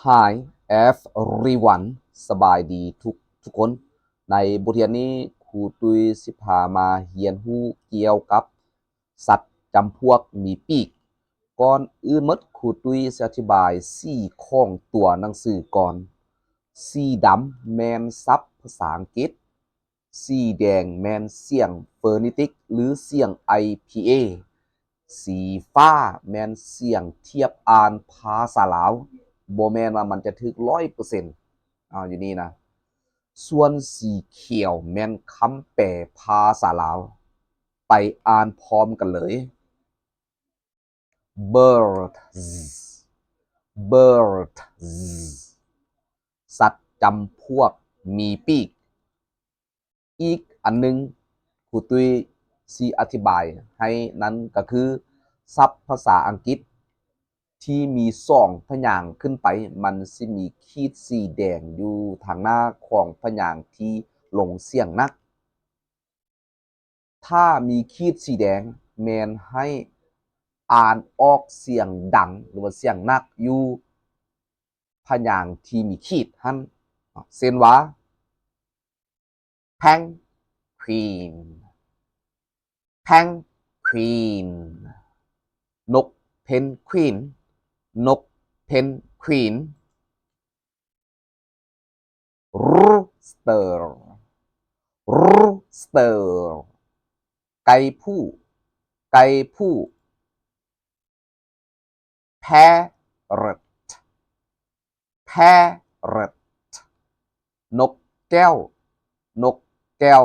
Hi everyone ສະບາຍດີທຸກທຸກຄົນ. ໃນບົດຮຽນນີ້ ຄູຕຸ້ຍຊິພາມາຮຽນຮູ້ກ່ຽວກັບສັດຈຳພວກມີປີກ. ກ່ອນອື່ນໝົດ ຄູຕຸ້ຍຊິອະທິບາຍສີຂອງຕົວໜັງສືກ່ອນ. ສີດຳແມ່ນສັບພາສາອັງກິດ. ສີແດງແມ່ນສຽງໂຟນິຕິກ ຫຼື ສຽງ ໄອ ພີ ເອ. ສີຟ້າແມ່ນສຽງທຽບອ່ານພາສາລາວ, ບໍ່ແມ່ນວ່າມັນຈະຖືກຮ້ອຍເປີເຊັນ ເອົາ ຢູ່ນີ້ນະ. ສ່ວນສີຂຽວແມ່ນຄຳແປພາສາລາວ. ໄປອ່ານພ້ອມກັນເລີຍ. Birds, birds. ສັດຈຳພວກມີປີກ. ອີກອັນໜຶ່ງ ຄູຕຸ້ຍຊິອະທິບາຍໃຫ້ນັ້ນກໍຄື ສັບພາສາອັງກິດທີ່ມີສອງພະຍາງຂຶ້ນໄປ ມັນຊິມີຂີດສີແດງຢູ່ທາງໜ້າຂອງພະຍາງທີ່ລົງສຽງໜັກ. ຖ້າມີຂີດສີແດງ ແມ່ນໃຫ້ອ່ານອອກສຽງດັງ ຫຼືວ່າສຽງໜັກຢູ່ພະຍາງທີ່ມີຂີດຫັ້ນ. ເຊັ່ນວ່າ penguin, penguin. ນົກເພັນຄວິນ, ນົກເພັນຄວິນ. Rooster, rooster. ໄກ່ຜູ້, ໄກ່ຜູ້. Parrot, parrot. ນົກແກ້ວ, ນົກແກ້ວ.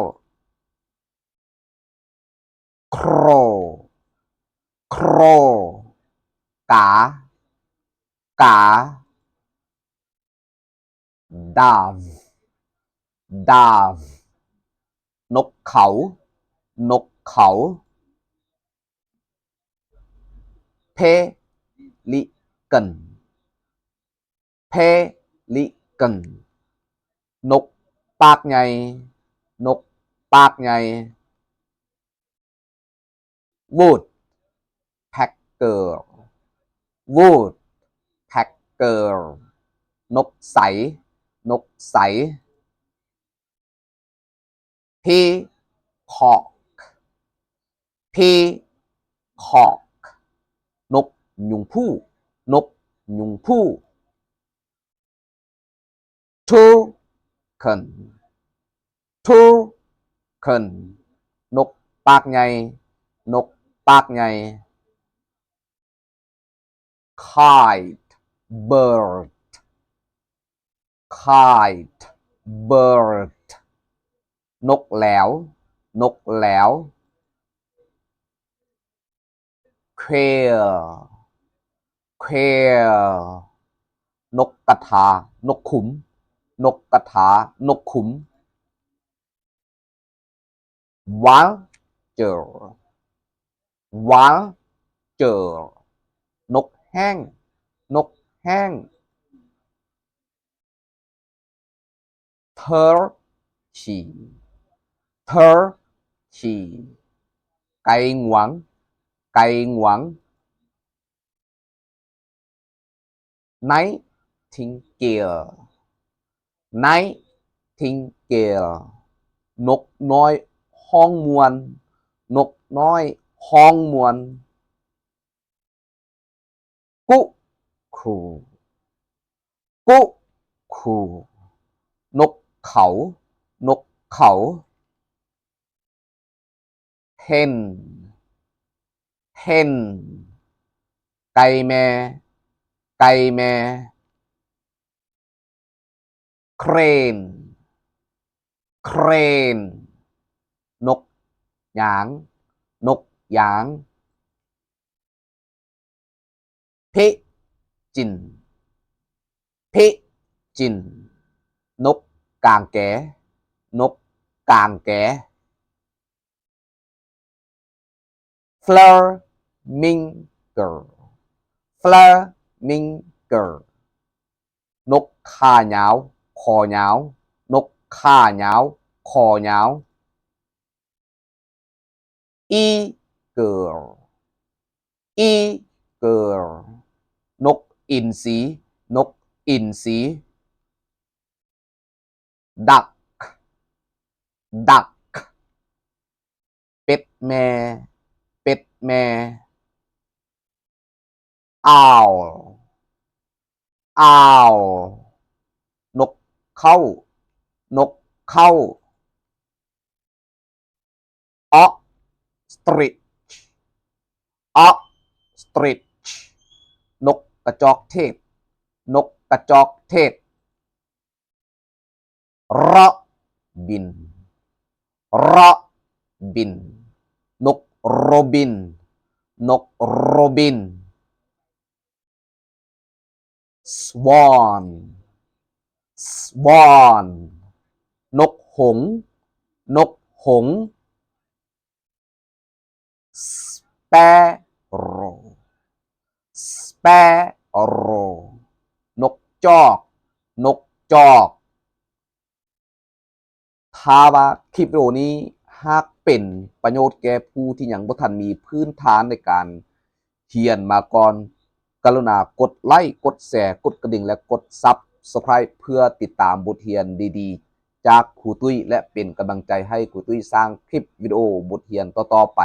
Crow, crow. ກາ, ກາ. Dove, dove. ນົກເຂົາ, ນົກເຂົາ. Pelican, pelican. ນົກປາກໃຫຍ່, ນົກປາກໃຫຍ່. Woodpecker, woodpecker. ນົກໃສ, ນົກໃສ. Peacock, peacock. ນົກຍຸງພູ, ນົກຍຸງພູ. Toucan, toucan. ນົກປາກໃຫຍ່, ນົກປາກໃຫຍ່. Kite bird, kite bird. ນົກແຫຼວ, ນົກແຫຼວ. Quail, quail. ນົກກະທາ, ນົກຂຸມ, ນົກກະທາ, ນົກຂຸມ. Vulture, vulture. ນົກແຮ້ງ, ນົກແຮ້ງ. Turkey, turkey. ໄກ່ງວງ, ໄກ່ງວງ. Nightingale, nightingale. ນົກນ້ອຍຮ້ອງມ່ວນ, ນົກນ້ອຍຮ້ອງມ່ວນ. Cuckoo, cuckoo. ນົກເຂົາ, ນົກເຂົາ. Hen, hen. ໄກ່ແມ່, ໄກ່ແມ່. Crane, crane. ນົກຍາງ, ນົກຍາງ. Pigeon, pigeon. ນົກກາງແກ, ນົກກາງແກ. Flamingo, flamingo. ນົກຂາຍາວ, ຄໍຍາວ. ນົກຂາຍາວ, ຄໍຍາວ. Eagle, eagle. ນົກອິນຊີ, ນົກ ອິນຊີ. ດັກ ດັກ ເປັດແມ່ ເປັດແມ່. ອາວ ອາວ ນົກເຄົ້າ ນົກເຄົ້າ. ອອສຕຣິດ ອອສຕຣິດ ນົກກະຈອກເທດ ນົກກະຈອກເທດ. ໂຣບິນ ໂຣບິນ ນົກໂຣບິນ ນົກໂຣບິນ. ສະວອນ ສະວອນ ນົກຫົງ ນົກຫົງ. ສະແປໂຣ ສະແປໂຣ ນົກຈອກ ນົກຈອກ. ຖ້າວ່າຄລິບວິດີໂອນີ້ຫາກເປັນປະໂຫຍດແກ່ຜູ້ທີ່ຍັງບໍ່ທັນມີພື້ນຖານໃນການຮຽນມາກ່ອນ, ກະລຸນາກົດໄລ, ກົດແຊ, ກົດກະດິ່ງ ແລະ ກົດ Subscribe ເພື່ອຕິດຕາມບົດຮຽນດີໆຈາກຄູຕຸ້ຍ ແລະ ເປັນກຳລັງໃຈໃຫ້ຄູຕຸ້ຍສ້າງຄລິບວິດີໂອບົດຮຽນຕໍ່ໆໄປ.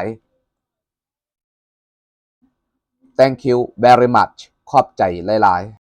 Thank you very much. ຂອບໃຈຫຼາຍໆ.